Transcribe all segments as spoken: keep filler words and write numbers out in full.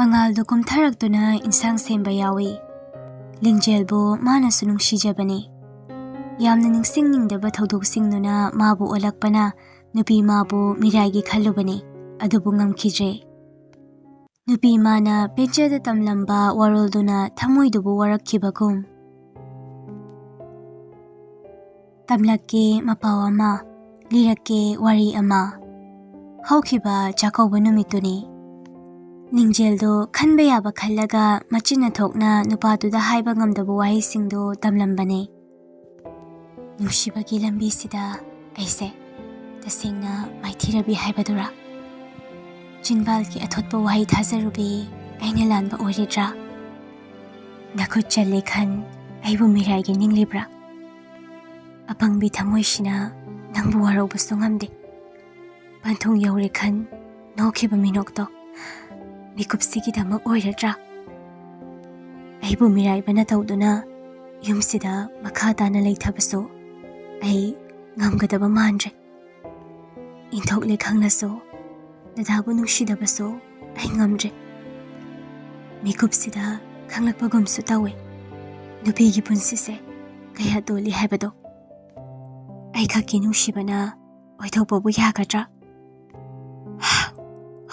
ꯃꯉꯥꯜꯗꯨ ꯀꯨꯝꯊꯔꯛꯇꯨꯅ ꯏꯟꯁꯥꯡ ꯁꯦꯝꯕ ꯌꯥꯎꯏ꯫ ꯂꯤꯡꯖꯦꯜꯕꯨ ꯃꯥꯅꯁꯨ ꯅꯨꯡꯁꯤꯖꯕꯅꯤ꯫ ꯌꯥꯝꯅ ꯅꯤꯡꯁꯤꯡꯅꯤꯡꯗꯕ ꯊꯧꯗꯣꯛꯁꯤꯡꯗꯨꯅ ꯃꯥꯕꯨ ꯑꯣꯜꯂꯛꯄꯅ ꯅꯨꯄꯤ ꯃꯥꯕꯨ ꯃꯤꯔꯥꯏꯒꯤ ꯈꯜꯂꯨꯕꯅꯤ, ꯑꯗꯨꯕꯨ ꯉꯝꯈꯤꯗ꯭ꯔꯦ꯫ ꯅꯨꯄꯤ ꯃꯥꯅ ꯄꯦꯟꯖꯗ ꯇꯝꯂꯝꯕ ꯋꯥꯔꯣꯜꯗꯨꯅ ꯊꯃꯣꯏꯗꯨꯕꯨ ꯋꯥꯔꯛꯈꯤꯕꯒꯨꯝ꯫ ꯇꯝꯂꯛꯀꯦ ꯃꯄꯥꯎ ꯑꯃ, ꯂꯤꯔꯛꯀꯦ ꯋꯥꯔꯤ ꯑꯃ꯫ ꯍꯧꯈꯤꯕ ꯆꯥꯛꯀꯧꯕ ꯅꯨꯃꯤꯠꯇꯨꯅꯤ꯫ ꯂꯤꯡꯖꯦꯜꯗꯨ ꯈꯟꯕ ꯌꯥꯕ ꯈꯜꯂꯒ ꯃꯆꯤꯟꯅ ꯊꯣꯛꯅ ꯅꯨꯄꯥꯗꯨꯗ ꯍꯥꯏꯕ ꯉꯝꯗꯕ ꯋꯥꯍꯩꯁꯤꯡꯗꯨ ꯇꯝꯂꯝꯕꯅꯤ꯫ ꯅꯨꯡꯁꯤꯕꯒꯤ ꯂꯝꯕꯤꯁꯤꯗ ꯑꯩꯁꯦ ꯇꯁꯦꯡꯅ ꯃꯥꯏꯊꯤꯔꯕꯤ ꯍꯥꯏꯕꯗꯨꯔꯥ? ꯆꯤꯟꯕꯥꯜꯒꯤ ꯑꯊꯣꯠꯄ ꯋꯥꯍꯩ ꯊꯥꯖꯔꯨꯕꯤ ꯑꯩꯅ ꯂꯥꯟꯕ ꯑꯣꯏꯔꯤꯗ꯭ꯔꯥ? ꯅꯈꯨꯠ ꯆꯜꯂꯦ ꯈꯟ ꯑꯩꯕꯨ ꯃꯤꯔꯥꯏꯒꯤ ꯅꯤꯡꯂꯤꯕ꯭ꯔꯥ? ꯑꯄꯪꯕꯤ ꯊꯃꯣꯏꯁꯤꯅ ꯅꯪꯕꯨ ꯋꯥꯔꯧꯕꯁꯨ ꯉꯝꯗꯦ꯫ ꯄꯟꯊꯨꯡ ꯌꯧꯔꯦ ꯈꯟ ꯅꯣꯛꯈꯤꯕ ꯃꯤꯅꯣꯛꯇꯣ ꯃꯤꯀꯨꯞꯁꯤꯒꯤꯗꯃꯛ ꯑꯣꯏꯔꯗ꯭ꯔꯥ? ꯑꯩꯕꯨ ꯃꯤꯔꯥꯏꯕꯅ ꯇꯧꯗꯨꯅ ꯌꯨꯝꯁꯤꯗ ꯃꯈꯥ ꯇꯥꯅ ꯂꯩꯊꯕꯁꯨ ꯑꯩ ꯉꯝꯒꯗꯕ ꯃꯥꯟꯗ꯭ꯔꯦ꯫ ꯏꯟꯊꯣꯛꯂꯦ ꯈꯪꯂꯁꯨ ꯗꯗꯥꯕꯨ ꯅꯨꯡꯁꯤꯗꯕꯁꯨ ꯑꯩ ꯉꯝꯗ꯭ꯔꯦ꯫ ꯃꯤꯀꯨꯞꯁꯤꯗ ꯈꯪꯂꯛꯄꯒꯨꯝꯁꯨ ꯇꯧꯋꯦ ꯅꯨꯄꯤꯒꯤ ꯄꯨꯟꯁꯤꯁꯦ ꯀꯌꯥ ꯇꯣꯜꯂꯤ ꯍꯥꯏꯕꯗꯣ꯫ ꯑꯩꯈꯛꯀꯤ ꯅꯨꯡꯁꯤꯕꯅ ꯑꯣꯏꯊꯣꯛꯄꯕꯨ ꯌꯥꯒꯗ꯭ꯔꯥ?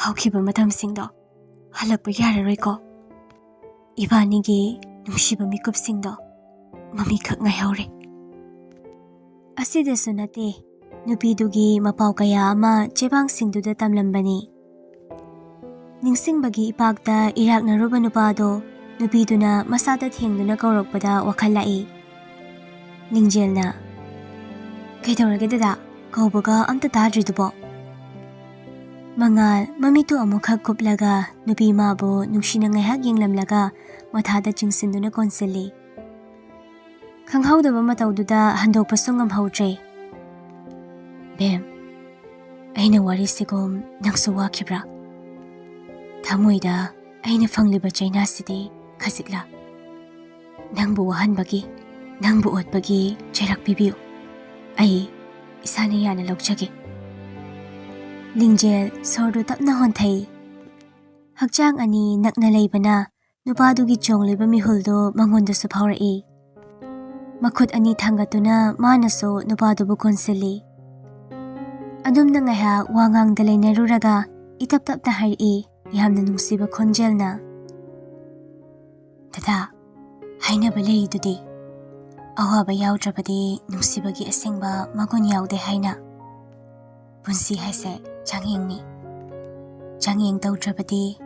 ꯍꯧꯈꯤꯕ ꯃꯇꯝꯁꯤꯡꯗꯣ ꯍꯜꯂꯛꯄ ꯌꯥꯔꯔꯣꯏꯀꯣ꯫ ꯏꯕꯥꯅꯤꯒꯤ ꯅꯨꯡꯁꯤꯕ ꯃꯤꯀꯨꯞꯁꯤꯡꯗꯣ ꯃꯃꯤꯈꯛ ꯉꯥꯏꯍꯧꯔꯦ꯫ ꯑꯁꯤꯗꯁꯨ ꯅꯠꯇꯦ, ꯅꯨꯄꯤꯗꯨꯒꯤ ꯃꯄꯥꯎ ꯀꯌꯥ ꯑꯃ ꯆꯦꯕꯥꯡꯁꯤꯡꯗꯨꯗ ꯇꯝꯂꯝꯕꯅꯤ꯫ ꯅꯤꯡꯁꯤꯡꯕꯒꯤ ꯏꯄꯥꯛꯇ ꯏꯔꯥꯛꯅꯔꯨꯕ ꯅꯨꯄꯥꯗꯣ ꯅꯨꯄꯤꯗꯨꯅ ꯃꯁꯥꯗ ꯊꯦꯡꯗꯨꯅ ꯀꯧꯔꯛꯄꯗ ꯋꯥꯈꯜ ꯂꯥꯛꯏ꯫ ꯂꯤꯡꯖꯦꯜꯅ, "ꯀꯩꯗꯧꯔꯒꯦ ꯗꯗꯥ? ꯀꯧꯕꯒ ꯑꯝꯇ ꯇꯥꯗ꯭ꯔꯤꯗꯨꯕꯣ?" ꯃꯉꯥꯜ ꯃꯃꯤꯠꯇꯨ ꯑꯃꯨꯛꯈꯛ ꯀꯨꯞꯂꯒ ꯅꯨꯄꯤ ꯃꯥꯕꯨ ꯅꯨꯡꯁꯤꯅ ꯉꯥꯏꯍꯥꯛ ꯌꯦꯡꯂꯝꯂꯒ ꯃꯊꯥꯗ ꯆꯤꯡꯁꯤꯟꯗꯨꯅ ꯀꯣꯟꯁꯤꯜꯂꯤ꯫ ꯈꯪꯍꯧꯗꯕ ꯃꯇꯧꯗꯨꯗ ꯍꯟꯗꯣꯛꯄꯁꯨ ꯉꯝꯍꯧꯗ꯭ꯔꯦ꯫ "ꯕꯦꯝ, ꯑꯩꯅ ꯋꯥꯔꯤꯁꯤꯒꯨꯝ ꯅꯪꯁꯨ ꯋꯥꯈꯤꯕ꯭ꯔꯥ? ꯊꯃꯣꯏꯗ ꯑꯩꯅ ꯐꯪꯂꯤꯕ ꯆꯩꯅꯥꯁꯤꯗꯤ ꯈꯖꯤꯛꯂꯥ? ꯅꯪꯕꯨ ꯋꯥꯍꯟꯕꯒꯤ, ꯅꯪꯕꯨ ꯑꯣꯠꯄꯒꯤ ꯆꯩꯔꯥꯛ ꯄꯤꯕꯤꯌꯨ꯫ ꯑꯩ ꯏꯁꯥꯅ ꯌꯥꯅ ꯂꯧꯖꯒꯦ꯫" ꯂꯤꯡꯖꯦꯜ ꯁꯣꯔꯗꯨ ꯇꯞꯅ ꯍꯣꯟꯊꯩ꯫ ꯍꯛꯆꯥꯡ ꯑꯅꯤ ꯅꯛꯅ ꯂꯩꯕꯅ ꯅꯨꯄꯥꯗꯨꯒꯤ ꯆꯣꯡꯂꯤꯕ ꯃꯤꯍꯨꯜꯗꯨ ꯃꯉꯣꯟꯗꯁꯨ ꯐꯥꯎꯔꯛꯏ꯫ ꯃꯈꯨꯠ ꯑꯅꯤ ꯊꯥꯡꯒꯠꯇꯨꯅ ꯃꯥꯅꯁꯨ ꯅꯨꯄꯥꯗꯨꯕꯨ ꯀꯣꯟꯁꯤꯜꯂꯤ꯫ ꯑꯗꯨꯝꯅ ꯉꯥꯏꯍꯥꯛ ꯋꯥ ꯉꯥꯡꯗ ꯂꯩꯅꯔꯨꯔꯒ ꯏꯇꯞ ꯇꯞꯅ ꯍꯥꯏꯔꯛꯏ, ꯌꯥꯝꯅ ꯅꯨꯡꯁꯤꯕ ꯈꯣꯟꯖꯦꯜꯅ, "ꯗꯗꯥ, ꯍꯥꯏꯅꯕ ꯂꯩꯔꯤꯗꯨꯗꯤ, ꯑꯋꯥꯕ ꯌꯥꯎꯗ꯭ꯔꯕꯗꯤ ꯅꯨꯡꯁꯤꯕꯒꯤ ꯑꯁꯦꯡꯕ ꯃꯒꯨꯟ ꯌꯥꯎꯗꯦ ꯍꯥꯏꯅ꯫ ꯄꯨꯟꯁꯤ ꯍꯥꯏꯁꯦ ꯆꯥꯡꯌꯦꯡꯅꯤ꯫ ꯆꯥꯡꯌꯦꯡ ꯇꯧꯗ꯭ꯔꯕꯗꯤ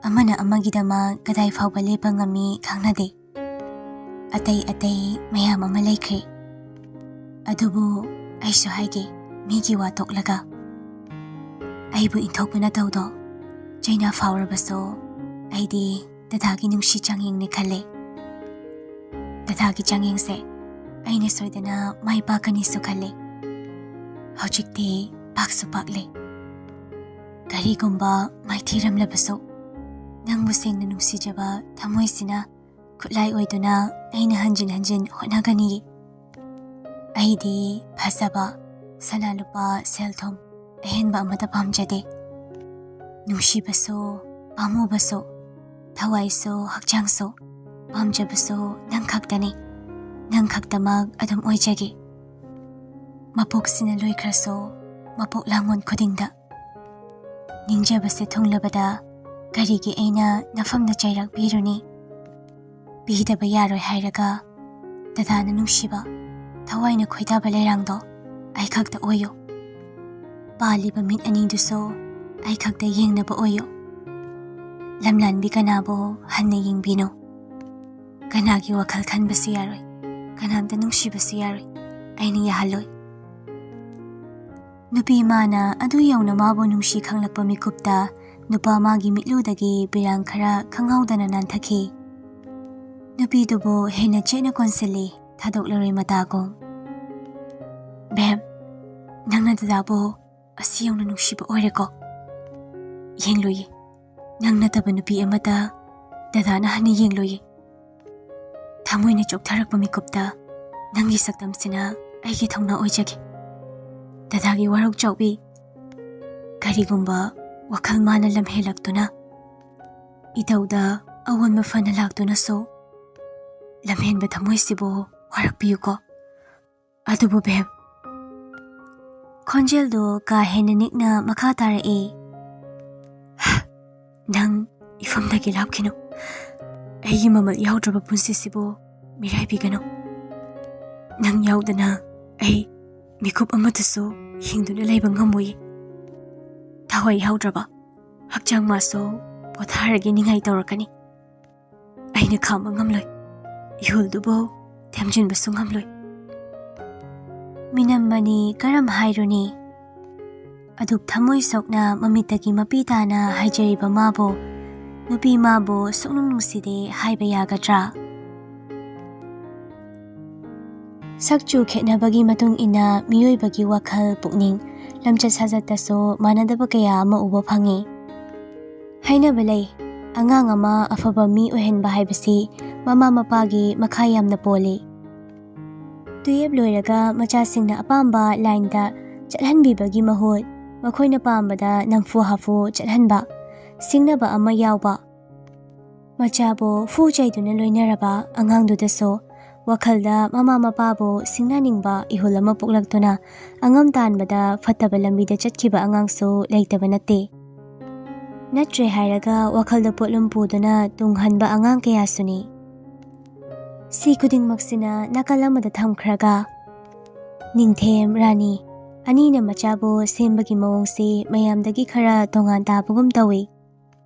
ꯑꯃꯅ ꯑꯃꯒꯤꯗꯃꯛ ꯀꯗꯥꯏ ꯐꯥꯎꯕ ꯂꯦꯞꯄ ꯉꯝꯃꯤ ꯈꯪꯅꯗꯦ꯫ ꯑꯇꯩ ꯑꯇꯩ ꯃꯌꯥꯝ ꯑꯃ ꯂꯩꯈ꯭ꯔꯦ꯫ ꯑꯗꯨꯕꯨ ꯑꯩꯁꯨ ꯍꯥꯏꯒꯦ, ꯃꯤꯒꯤ ꯋꯥ ꯇꯣꯛꯂꯒ꯫ ꯑꯩꯕꯨ ꯏꯟꯊꯣꯛꯄ ꯅꯇꯧꯗꯣ ꯆꯩꯅꯥ ꯐꯥꯎꯔꯕꯁꯨ ꯑꯩꯗꯤ ꯗꯗꯥꯒꯤ ꯅꯨꯡꯁꯤ ꯆꯥꯡꯌꯦꯡꯅꯦ ꯈꯜꯂꯦ꯫ ꯗꯗꯥꯒꯤ ꯆꯥꯡꯌꯦꯡꯁꯦ ꯑꯩꯅ ꯁꯣꯏꯗꯅ ꯃꯥꯏ ꯄꯥꯛꯀꯅꯤꯁꯨ ꯈꯜꯂꯦ꯫ ꯍꯧꯖꯤꯛꯇꯤ ꯄꯥꯛꯁꯨ ꯄꯥꯛꯂꯦ꯫ ꯀꯔꯤꯒꯨꯝꯕ ꯃꯥꯏꯊꯤꯔꯝꯂꯕꯁꯨ, ꯅꯪꯕꯨ ꯁꯦꯡꯅ ꯅꯨꯡꯁꯤꯖꯕ ꯊꯃꯣꯏꯁꯤꯅ ꯈꯨꯠꯂꯥꯏ ꯑꯣꯏꯗꯨꯅ ꯑꯩꯅ ꯍꯟꯖꯤꯟ ꯍꯟꯖꯤꯟ ꯍꯣꯠꯅꯒꯅꯤ꯫ ꯑꯩꯗꯤ ꯐꯖꯕ, ꯁꯅꯥ ꯂꯨꯄꯥ, ꯁꯦꯜ ꯊꯨꯝ ꯑꯍꯦꯟꯕ ꯑꯃꯠꯇ ꯄꯥꯝꯖꯗꯦ꯫ ꯅꯨꯡꯁꯤꯕꯁꯨ, ꯄꯥꯝꯃꯨꯕꯁꯨ, ꯊꯋꯥꯏꯁꯨ, ꯍꯛꯆꯥꯡꯁꯨ ꯄꯥꯝꯖꯕꯁꯨ ꯅꯪ ꯈꯛꯇꯅꯤ꯫ ꯅꯪ ꯈꯛꯇꯃꯛ ꯑꯗꯨꯝ ꯑꯣꯏꯖꯒꯦ꯫ ꯃꯄꯣꯛꯁꯤꯅ ꯂꯣꯏꯈ꯭ꯔꯁꯨ, ꯃꯄꯣꯛ ꯂꯥꯡꯉꯣꯟ ꯈꯨꯗꯤꯡꯗ ꯅꯤꯡꯖꯕꯁꯦ ꯊꯨꯡꯂꯕꯗ ꯀꯔꯤꯒꯤ ꯑꯩꯅ ꯅꯐꯝꯗ ꯆꯩꯔꯥꯛ ꯄꯤꯔꯨꯅꯤ? ꯄꯤꯗꯕ ꯌꯥꯔꯣꯏ ꯍꯥꯏꯔꯒ ꯗꯗꯥꯅ ꯅꯨꯡꯁꯤꯕ, ꯊꯋꯥꯏꯅ ꯈꯣꯏꯗꯥꯕ ꯂꯩꯔꯥꯡꯗꯣ ꯑꯩ ꯈꯛꯇ ꯑꯣꯏꯌꯨ꯫ ꯄꯥꯜꯂꯤꯕ ꯃꯤꯠ ꯑꯅꯤꯗꯨꯁꯨ ꯑꯩ ꯈꯛꯇ ꯌꯦꯡꯅꯕ ꯑꯣꯏꯌꯨ꯫ ꯂꯝꯂꯥꯟꯕꯤ ꯀꯅꯥꯕꯨ ꯍꯟꯅ ꯌꯦꯡꯕꯤꯅꯨ꯫ ꯀꯅꯥꯒꯤ ꯋꯥꯈꯜ ꯈꯟꯕꯁꯨ ꯌꯥꯔꯣꯏ, ꯀꯅꯥꯝꯇ ꯅꯨꯡꯁꯤꯕꯁꯨ ꯌꯥꯔꯣꯏ, ꯑꯩꯅ ꯌꯥꯍꯜꯂꯣꯏ꯫ ꯅꯨꯄꯤ ꯃꯥꯅ ꯑꯗꯨ ꯌꯧꯅ ꯃꯥꯕꯨ ꯅꯨꯡꯁꯤ ꯈꯪꯂꯛꯄ ꯃꯤꯀꯨꯞꯇ ꯅꯨꯄꯥ ꯃꯥꯒꯤ ꯃꯤꯠꯂꯨꯗꯒꯤ ꯄꯤꯔꯥꯡ ꯈꯔ ꯈꯪꯍꯧꯗꯅ ꯅꯥꯟꯊꯈꯤ꯫ ꯅꯨꯄꯤꯗꯨꯕꯨ ꯍꯦꯟꯅ ꯆꯦꯠꯅ ꯀꯣꯟꯁꯤꯜꯂꯤ, ꯊꯥꯗꯣꯛꯂꯔꯣꯏ ꯃꯇꯥꯒꯨꯝ꯫ "ꯕꯦꯝ, ꯅꯪꯅ ꯗꯗꯥꯕꯨ ꯑꯁꯤ ꯌꯧꯅ ꯅꯨꯡꯁꯤꯕ ꯑꯣꯏꯔꯦꯀꯣ? ꯌꯦꯡꯂꯨꯏ, ꯅꯪ ꯅꯠꯇꯕ ꯅꯨꯄꯤ ꯑꯃꯗ ꯗꯗꯥꯅ ꯍꯟꯅ ꯌꯦꯡꯂꯨꯏ꯫ ꯊꯃꯣꯏꯅ ꯆꯣꯛꯊꯔꯛꯄ ꯃꯤꯀꯨꯞꯇ ꯅꯪꯒꯤ ꯁꯛꯇꯝꯁꯤꯅ ꯑꯩꯒꯤ ꯊꯧꯅꯥ ꯑꯣꯏꯖꯒꯦ꯫ ꯗꯗꯥꯒꯤ ꯋꯥꯔꯧ ꯆꯥꯎꯕꯤ, ꯀꯔꯤꯒꯨꯝꯕ ꯋꯥꯈꯜ ꯃꯥꯅ ꯂꯝꯍꯦꯜꯂꯛꯇꯨꯅ ꯏꯇꯧꯗ ꯑꯑꯣꯟꯕ ꯐꯅ ꯂꯥꯛꯇꯨꯅꯁꯨ ꯂꯝꯍꯦꯟꯕ ꯊꯃꯣꯏꯁꯤꯕꯨ ꯋꯥꯔꯛꯄꯤꯌꯨꯀꯣ꯫ ꯑꯗꯨꯕꯨ ꯕꯦꯝ, ꯈꯣꯟꯖꯦꯜꯗꯨ ꯀꯥ ꯍꯦꯟꯅ ꯅꯤꯛꯅ ꯃꯈꯥ ꯇꯥꯔꯛꯏ, "ꯅꯪ ꯏꯐꯝꯗꯒꯤ ꯂꯥꯞꯈꯤꯅꯨ꯫ ꯑꯩꯒꯤ ꯃꯃꯜ ꯌꯥꯎꯗ꯭ꯔꯕ ꯄꯨꯟꯁꯤꯁꯤꯕꯨ ꯃꯤꯔꯥꯏꯕꯤꯒꯅꯨ꯫ ꯅꯪ ꯌꯥꯎꯗꯅ ꯑꯩ ꯃꯤꯀꯨꯞ ꯑꯃꯠꯇꯁꯨ ꯍꯤꯡꯗꯨꯅ ꯂꯩꯕ ꯉꯝꯃꯣꯏ꯫ ꯊꯋꯥꯏ ꯌꯥꯎꯗ꯭ꯔꯕ ꯍꯛꯆꯥꯡ ꯃꯥꯁꯨ ꯄꯣꯊꯥꯔꯒꯦ ꯅꯤꯡꯉꯥꯏ ꯇꯧꯔꯛꯀꯅꯤ꯫ ꯑꯩꯅ ꯈꯥꯝꯕ ꯉꯝꯂꯣꯏ꯫ ꯏꯍꯨꯜꯗꯨꯕꯨ ꯊꯦꯝꯖꯤꯟꯕꯁꯨ ꯉꯝꯂꯣꯏ꯫ ꯃꯤꯅꯝ ꯃꯅꯤ ꯀꯔꯝ ꯍꯥꯏꯔꯨꯅꯤ?" ꯑꯗꯨꯛ ꯊꯃꯣꯏ ꯁꯣꯛꯅ ꯃꯃꯤꯠꯇꯒꯤ ꯃꯄꯤ ꯇꯥꯅ ꯍꯥꯏꯖꯔꯤꯕ ꯃꯥꯕꯨ, ꯅꯨꯄꯤ ꯃꯥꯕꯨ ꯁꯨꯛꯅꯨꯡ ꯅꯨꯡꯁꯤꯗꯦ ꯍꯥꯏꯕ ꯌꯥꯒꯗ꯭ꯔꯥ? ꯁꯛꯆꯨ ꯈꯦꯠꯅꯕꯒꯤ ꯃꯇꯨꯡ ꯏꯟꯅ ꯃꯤꯑꯣꯏꯕꯒꯤ ꯋꯥꯈꯜ, ꯄꯨꯛꯅꯤꯡ, ꯂꯝꯆꯠ ꯁꯥꯖꯠꯇꯁꯨ ꯃꯥꯟꯅꯗꯕ ꯀꯌꯥ ꯑꯃ ꯎꯕ ꯐꯪꯉꯤ꯫ ꯍꯥꯏꯅꯕ ꯂꯩ, ꯑꯉꯥꯡ ꯑꯃ ꯑꯐꯕ ꯃꯤ ꯑꯣꯏꯍꯟꯕ ꯍꯥꯏꯕꯁꯤ ꯃꯃꯥ ꯃꯄꯥꯒꯤ ꯃꯈꯥ ꯌꯥꯝꯅ ꯄꯣꯜꯂꯤ꯫ ꯇꯨꯌꯦꯞ ꯂꯣꯏꯔꯒ ꯃꯆꯥꯁꯤꯡꯅ ꯑꯄꯥꯝꯕ ꯂꯥꯏꯟꯗ ꯆꯠꯍꯟꯕꯤꯕꯒꯤ ꯃꯍꯨꯠ, ꯃꯈꯣꯏꯅ ꯄꯥꯝꯕꯗ ꯅꯝꯐꯨ ꯍꯥꯐꯨ ꯆꯠꯍꯟꯕ, ꯁꯤꯡꯅꯕ ꯑꯃ ꯌꯥꯎꯕ, ꯃꯆꯥꯕꯨ ꯐꯨ ꯆꯩꯗꯨꯅ ꯂꯣꯏꯅꯔꯕ ꯑꯉꯥꯡꯗꯨꯗꯁꯨ ꯋꯥꯈꯜꯗ ꯃꯃꯥ ꯃꯄꯥꯕꯨ ꯁꯤꯡꯅꯅꯤꯡꯕ ꯏꯍꯨꯜ ꯑꯃ ꯄꯣꯛꯂꯛꯇꯨꯅ ꯑꯉꯝ ꯇꯥꯟꯕꯗ ꯐꯠꯇꯕ ꯂꯝꯕꯤꯗ ꯆꯠꯈꯤꯕ ꯑꯉꯥꯡꯁꯨ ꯂꯩꯇꯕ ꯅꯠꯇꯦ꯫ ꯅꯠꯇ꯭ꯔꯦ ꯍꯥꯏꯔꯒ ꯋꯥꯈꯜꯗ ꯄꯣꯠꯂꯨꯝ ꯄꯨꯗꯨꯅ ꯇꯨꯡꯍꯟꯕ ꯑꯉꯥꯡ ꯀꯌꯥꯁꯨꯅꯤ꯫ ꯁꯤ ꯈꯨꯗꯤꯡꯃꯛꯁꯤꯅ ꯅꯥꯀꯜ ꯑꯃꯗ ꯊꯝꯈ꯭ꯔꯒ, ꯅꯤꯡꯊꯦꯝ, ꯔꯥꯅꯤ ꯑꯅꯤꯅ ꯃꯆꯥꯕꯨ ꯁꯦꯝꯕꯒꯤ ꯃꯑꯣꯡꯁꯤ ꯃꯌꯥꯝꯗꯒꯤ ꯈꯔ ꯇꯣꯉꯥꯟ ꯇꯥꯕꯒꯨꯝ ꯇꯧꯏ꯫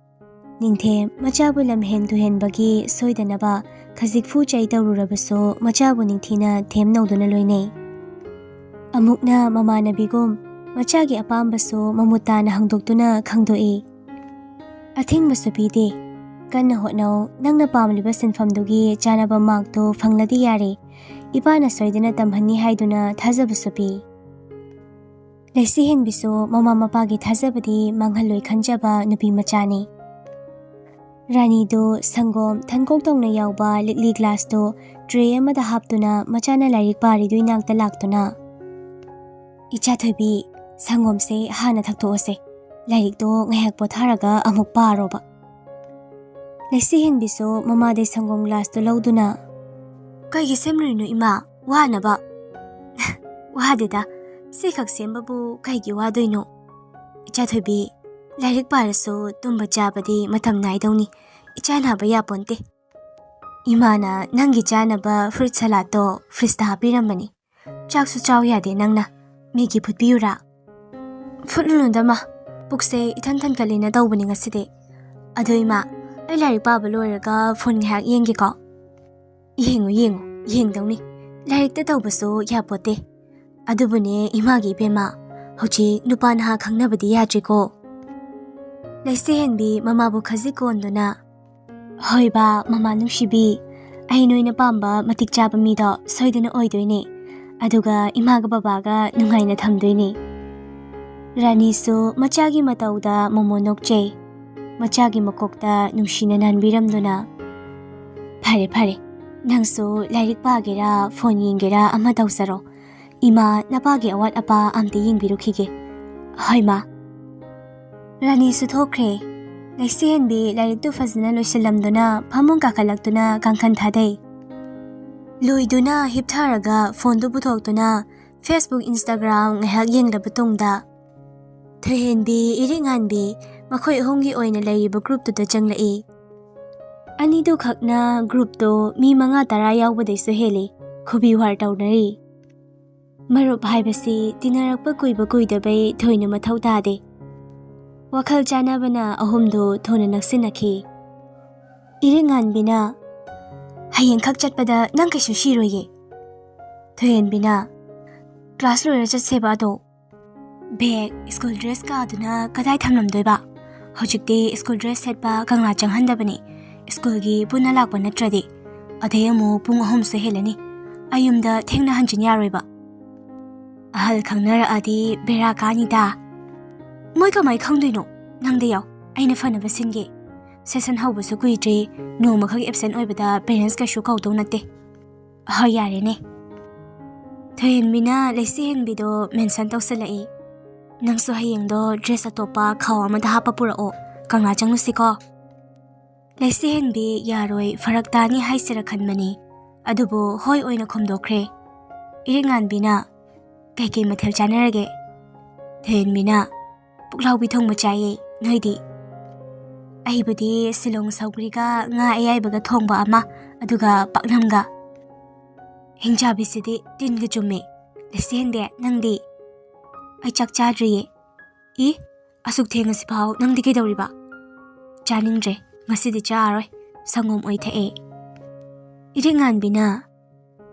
ꯅꯤꯡꯊꯦꯝ ꯃꯆꯥꯕꯨ ꯂꯝꯍꯦꯟ ꯇꯨꯍꯦꯟꯕꯒꯤ ꯁꯣꯏꯗꯅꯕ ꯈꯖꯤꯛ ꯐꯨ ꯆꯩ ꯇꯧꯔꯨꯔꯕꯁꯨ ꯃꯆꯥꯕꯨ ꯅꯤꯡꯊꯤꯅ ꯊꯦꯝꯅꯧꯗꯨꯅ ꯂꯣꯏꯅꯩ꯫ ꯑꯃꯨꯛꯅ ꯃꯃꯥꯟꯅꯕꯤꯒꯨꯝ ꯃꯆꯥꯒꯤ ꯑꯄꯥꯝꯕꯁꯨ ꯃꯃꯨꯠ ꯇꯥꯅ ꯍꯪꯗꯣꯛꯇꯨꯅ ꯈꯪꯗꯣꯛꯏ꯫ ꯑꯊꯤꯡꯕꯁꯨ ꯄꯤꯗꯦ꯫ "ꯀꯟꯅ ꯍꯣꯠꯅꯧ, ꯅꯪꯅ ꯄꯥꯝꯂꯤꯕ ꯁꯤꯟꯐꯝꯗꯨꯒꯤ ꯆꯥꯅꯕ ꯃꯥꯔꯛꯇꯨ ꯐꯪꯂꯗꯤ ꯌꯥꯔꯦ꯫ ꯏꯄꯥꯅ ꯁꯣꯏꯗꯅ ꯇꯝꯍꯟꯅꯤ" ꯍꯥꯏꯗꯨꯅ ꯊꯥꯖꯕꯁꯨ ꯄꯤ꯫ ꯂꯩꯁꯤ ꯍꯦꯟꯕꯤꯁꯨ ꯃꯃꯥ ꯃꯄꯥꯒꯤ ꯊꯥꯖꯕꯗꯤ ꯃꯥꯡꯍꯜꯂꯣꯏ ꯈꯟꯖꯕ ꯅꯨꯄꯤ ꯃꯆꯥꯅꯤ꯫ ꯔꯥꯅꯤꯗꯨ ꯁꯪꯒꯣꯝ ꯊꯟꯀꯣꯛ ꯇꯧꯅ ꯌꯥꯎꯕ ꯂꯤꯛꯂꯤ ꯒ꯭ꯂꯥꯁꯇꯨ ꯇ꯭ꯔꯦ ꯑꯃꯗ ꯍꯥꯞꯇꯨꯅ ꯃꯆꯥꯅ ꯂꯥꯏꯔꯤꯛ ꯄꯥꯔꯤꯗꯨ ꯏꯅꯥꯛꯇ ꯂꯥꯛꯇꯨꯅ, "ꯏꯆꯥ ꯊꯣꯏꯕꯤ, ꯁꯪꯒꯣꯝꯁꯦ ꯍꯥꯟꯅ ꯊꯛꯇꯣꯛꯑꯁꯦ꯫ ꯂꯥꯏꯔꯤꯛꯇꯣ ꯉꯥꯏꯍꯥꯛ ꯄꯣꯊꯥꯔꯒ ꯑꯃꯨꯛ ꯄꯥꯔꯣꯕ"꯫ ꯂꯩꯁꯤ ꯍꯦꯟꯕꯤꯁꯨ ꯃꯃꯥꯗꯩ ꯁꯪꯒꯣꯝ ꯒ꯭ꯂꯥꯁꯇꯨ ꯂꯧꯗꯨꯅ, "ꯀꯩꯒꯤ ꯁꯦꯝꯂꯨꯔꯤꯅꯣ ꯏꯃꯥ? ꯋꯥꯅꯕ?" "ꯋꯥꯗꯦꯗ, ꯁꯤꯈꯛ ꯁꯦꯝꯕꯕꯨ ꯀꯩꯒꯤ ꯋꯥꯗꯣꯏꯅꯣ? ꯏꯆꯥ ꯊꯣꯏꯕꯤ, ꯂꯥꯏꯔꯤꯛ ꯄꯥꯔꯁꯨ ꯇꯨꯝꯕ ꯆꯥꯕꯗꯤ ꯃꯇꯝ ꯅꯥꯏꯗꯧꯅꯤ꯫ ꯏꯆꯥ ꯅꯥꯕ ꯌꯥꯄꯣꯟꯇꯦ꯫ ꯏꯃꯥꯅ ꯅꯪꯒꯤ ꯆꯥꯅꯕ ꯐ꯭ꯔꯨꯏꯠ ꯁꯂꯥꯗꯇꯣ ꯐ꯭ꯔꯤꯖꯇ ꯍꯥꯞꯄꯤꯔꯝꯕꯅꯤ꯫ ꯆꯥꯛꯁꯨ ꯆꯥꯎ ꯌꯥꯗꯦ ꯅꯪꯅ꯫ ꯃꯦꯒꯤ ꯐꯨꯠꯄꯤꯌꯨꯔꯥ?" "ꯐꯨꯠꯂꯨꯅꯨꯗ ꯃꯥ, ꯄꯨꯛꯁꯦ ꯏꯊꯟ ꯊꯟꯒꯠꯂꯦꯅ ꯇꯧꯕꯅꯤ ꯉꯁꯤꯗꯤ꯫ ꯑꯗꯣ ꯏꯃꯥ, ꯑꯩ ꯂꯥꯏꯔꯤꯛ ꯄꯥꯕ ꯂꯣꯏꯔꯒ ꯐꯣꯟ ꯉꯥꯏꯍꯥꯛ ꯌꯦꯡꯒꯦꯀꯣ?" "ꯌꯦꯡꯉꯨ, ꯌꯦꯡꯉꯨ, ꯌꯦꯡꯗꯧꯅꯤ꯫ ꯂꯥꯏꯔꯤꯛꯇ ꯇꯧꯕꯁꯨ ꯌꯥꯄꯣꯠꯇꯦ꯫ ꯑꯗꯨꯕꯨꯅꯦ ꯏꯃꯥꯒꯤ ꯏꯕꯦꯝꯃ, ꯍꯧꯖꯤꯛ ꯅꯨꯄꯥ ꯅꯍꯥ ꯈꯪꯅꯕꯗꯤ ꯌꯥꯗ꯭ꯔꯦꯀꯣ꯫" ꯂꯩꯁꯤ ꯍꯦꯟꯕꯤ ꯃꯃꯥꯕꯨ ꯈꯖꯤꯛ ꯀꯣꯟꯗꯨꯅ, "ꯍꯣꯏ ꯕꯥ, ꯃꯃꯥ ꯅꯨꯡꯁꯤꯕꯤ, ꯑꯩ ꯅꯣꯏꯅ ꯄꯥꯝꯕ ꯃꯇꯤꯛ ꯆꯥꯕ ꯃꯤꯗꯣ ꯁꯣꯏꯗꯅ ꯑꯣꯏꯗꯣꯏꯅꯦ꯫ ꯑꯗꯨꯒ ꯏꯃꯥꯒ ꯕꯕꯥꯒ ꯅꯨꯡꯉꯥꯏꯅ ꯊꯝꯗꯣꯏꯅꯦ꯫" ꯔꯥꯅꯤꯁꯨ ꯃꯆꯥꯒꯤ ꯃꯇꯧꯗ ꯃꯣꯃꯣ ꯅꯣꯛꯆꯩ꯫ ꯃꯆꯥꯒꯤ ꯃꯀꯣꯛꯇ ꯅꯨꯡꯁꯤꯅ ꯅꯥꯟꯕꯤꯔꯝꯗꯨꯅ, "ꯐꯔꯦ, ꯐꯔꯦ꯫ ꯅꯪꯁꯨ ꯂꯥꯏꯔꯤꯛ ꯄꯥꯒꯦꯔꯥ, ꯐꯣꯟ ꯌꯦꯡꯒꯦꯔꯥ ꯑꯃ ꯇꯧꯖꯔꯣ꯫ ꯏꯃꯥ, ꯅꯄꯥꯒꯤ ꯑꯋꯥꯠ ꯑꯄꯥ ꯑꯝꯇ ꯌꯦꯡꯕꯤꯔꯨꯈꯤꯒꯦ꯫" "ꯍꯣꯏ, ꯃꯥ꯫" ꯔꯥꯅꯤꯁꯨ ꯊꯣꯛꯈ꯭ꯔꯦ꯫ ꯂꯩꯁꯤ ꯍꯦꯟꯕꯤ ꯂꯥꯏꯔꯤꯛꯇꯨ ꯐꯖꯅ ꯂꯣꯏꯁꯤꯜꯂꯝꯗꯨꯅ ꯐꯃꯨꯡ ꯀꯥꯈꯠꯂꯛꯇꯨꯅ ꯀꯥꯡꯈꯟ ꯊꯥꯗꯩ꯫ ꯂꯣꯏꯗꯨꯅ ꯍꯤꯞꯊꯔꯒ ꯐꯣꯟꯗꯨ ꯄꯨꯊꯣꯛꯇꯨꯅ Facebook, Instagram ꯉꯥꯏꯍꯥꯛ ꯌꯦꯡꯂꯕ ꯇꯨꯡꯗ, ꯊꯣꯏꯍꯦꯟꯕꯤ, ꯏꯔꯤꯛꯉꯥꯟꯕꯤ ꯃꯈꯣꯏ ꯑꯍꯨꯝꯒꯤ ꯑꯣꯏꯅ ꯂꯩꯔꯤꯕ ꯒ꯭ꯔꯨꯞꯇꯨꯗ ꯆꯪꯂꯛꯏ꯫ ꯑꯅꯤꯗꯨ ꯈꯛꯅ ꯒ꯭ꯔꯨꯞꯇꯣ ꯃꯤ ꯃꯉꯥ ꯇꯔꯥ ꯌꯥꯎꯕꯗꯩꯁꯨ ꯍꯦꯜꯂꯤ꯫ ꯈꯨꯕꯤ ꯋꯥꯔ ꯇꯧꯅꯔꯤ꯫ ꯃꯔꯨꯞ ꯍꯥꯏꯕꯁꯤ ꯇꯤꯟꯅꯔꯛꯄ ꯀꯨꯏꯕ ꯀꯨꯏꯗꯕꯩ ꯊꯣꯏꯅ ꯃꯊꯧ ꯇꯥꯗꯦ꯫ ꯋꯥꯈꯜ ꯆꯥꯟꯅꯕꯅ ꯑꯍꯨꯝꯗꯨ ꯊꯨꯅ ꯅꯛꯁꯤꯟꯅꯈꯤ꯫ ꯏꯔꯤꯛꯉꯥꯟꯕꯤꯅ, "ꯍꯌꯦꯡꯈꯛ ꯆꯠꯄꯗ ꯅꯪ ꯀꯩꯁꯨ ꯁꯤꯔꯣꯏꯌꯦ꯫" ꯊꯣꯏꯍꯦꯟꯕꯤꯅ, "ꯀ꯭ꯂꯥꯁ ꯂꯣꯏꯔ ꯆꯠꯁꯦꯕ ꯑꯗꯣ꯫" ꯕꯦꯒ, ꯁ꯭ꯀꯨꯜ ꯗ꯭ꯔꯦꯁ ꯀꯥꯗꯨꯅ ꯀꯗꯥꯏ ꯊꯝꯂꯝꯗꯣꯏꯕ? ꯍꯧꯖꯤꯛꯇꯤ ꯁ꯭ꯀꯨꯜ ꯗ꯭ꯔꯦꯁ ꯁꯦꯠꯄ ꯀꯪꯂꯥ ꯆꯪꯍꯟꯗꯕꯅꯤ꯫ ꯁ꯭ꯀꯨꯜꯒꯤ ꯄꯨꯟꯅ ꯂꯥꯛꯄ ꯅꯠꯇ꯭ꯔꯗꯤ꯫ ꯑꯗꯩ ꯑꯃꯨꯛ ꯄꯨꯡ ꯑꯍꯨꯝꯁꯨ ꯍꯦꯜꯂꯅꯤ꯫ ꯑꯩ ꯌꯨꯝꯗ ꯊꯦꯡꯅ ꯍꯟꯖꯤꯟ ꯌꯥꯔꯣꯏꯕ꯫ ꯑꯍꯜ ꯈꯪꯅꯔꯛꯑꯗꯤ ꯕꯦꯔꯥ ꯀꯥꯅꯤꯗ꯫ ꯃꯣꯏ ꯀꯃꯥꯏ ꯈꯪꯗꯣꯏꯅꯣ? ꯅꯪꯗ ꯌꯥꯎ, ꯑꯩꯅ ꯐꯅꯕ ꯁꯤꯟꯒꯦ꯫ ꯁꯦꯁꯟ ꯍꯧꯕꯁꯨ ꯀꯨꯏꯗ꯭ꯔꯤ, ꯅꯣꯡꯃꯈꯛ ꯑꯦꯕꯁꯦꯟ ꯑꯣꯏꯕꯗ ꯄꯦꯔꯦꯟꯁ ꯀꯩꯁꯨ ꯀꯧꯗꯧ ꯅꯠꯇꯦ꯫ ꯍꯣꯏ, ꯌꯥꯔꯦꯅꯦ꯫ ꯊꯣꯏꯍꯦꯟꯕꯤꯅ ꯂꯩꯁꯤꯍꯦꯟꯕꯤꯗꯣ ꯃꯦꯟꯁꯟ ꯇꯧꯁꯜꯂꯛꯏ꯫ ꯅꯪꯁꯨ ꯍꯌꯦꯡꯗꯣ ꯗ꯭ꯔꯦꯁ ꯑꯇꯣꯞꯄ ꯈꯥꯎ ꯑꯃꯗ ꯍꯥꯞꯄ ꯄꯨꯔꯛꯑꯣ, ꯀꯪꯂꯥ ꯆꯪꯉꯨꯁꯤꯀꯣ꯫ ꯂꯩꯁꯤꯍꯦꯟꯕꯤ ꯌꯥꯔꯣꯏ, ꯐꯔꯛ ꯇꯥꯅꯤ ꯍꯥꯏꯁꯤꯔ ꯈꯟꯕꯅꯤ, ꯑꯗꯨꯕꯨ ꯍꯣꯏ ꯑꯣꯏꯅ ꯈꯨꯝꯗꯣꯛꯈ꯭ꯔꯦ꯫ ꯏꯔꯤꯛꯉꯥꯟꯕꯤꯅ, "ꯀꯩꯀꯩ ꯃꯊꯦꯜ ꯆꯥꯅꯔꯒꯦ?" ꯊꯣꯏꯍꯦꯟꯕꯤꯅ, "ꯄꯨꯛꯂꯥꯎꯕꯤ ꯊꯣꯡꯕ ꯆꯥꯏꯌꯦ, ꯅꯣꯏꯗꯤ?" "ꯑꯩꯕꯨꯗꯤ ꯁꯤꯂꯣꯡ ꯁꯧꯒ꯭ꯔꯤꯒ ꯉꯥ ꯑꯌꯥꯏꯕꯒ ꯊꯣꯡꯕ ꯑꯃ, ꯑꯗꯨꯒ ꯄꯥꯛꯅꯝꯒ꯫" "ꯍꯤꯡꯆꯥꯕꯤꯁꯤꯗꯤ ꯇꯤꯟꯒ ꯆꯨꯝꯃꯦ꯫ ꯂꯩꯁꯤꯍꯦꯟꯕꯤ, ꯅꯪꯗꯤ?" "ꯑꯩ ꯆꯥꯛ ꯆꯥꯗ꯭ꯔꯤꯌꯦ꯫" "ꯏ, ꯑꯁꯨꯛ ꯊꯦꯡꯉꯁꯤꯐꯥꯎ ꯅꯪꯗꯤ ꯀꯩꯗꯧꯔꯤꯕ?" "ꯆꯥꯅꯤꯡꯗ꯭ꯔꯦ, ꯉꯁꯤꯗꯤ ꯆꯥꯔꯣꯏ, ꯁꯪꯒꯣꯝ ꯑꯣꯏ ꯊꯛꯑꯦ꯫" ꯏꯔꯤꯛꯉꯥꯟꯕꯤꯅ,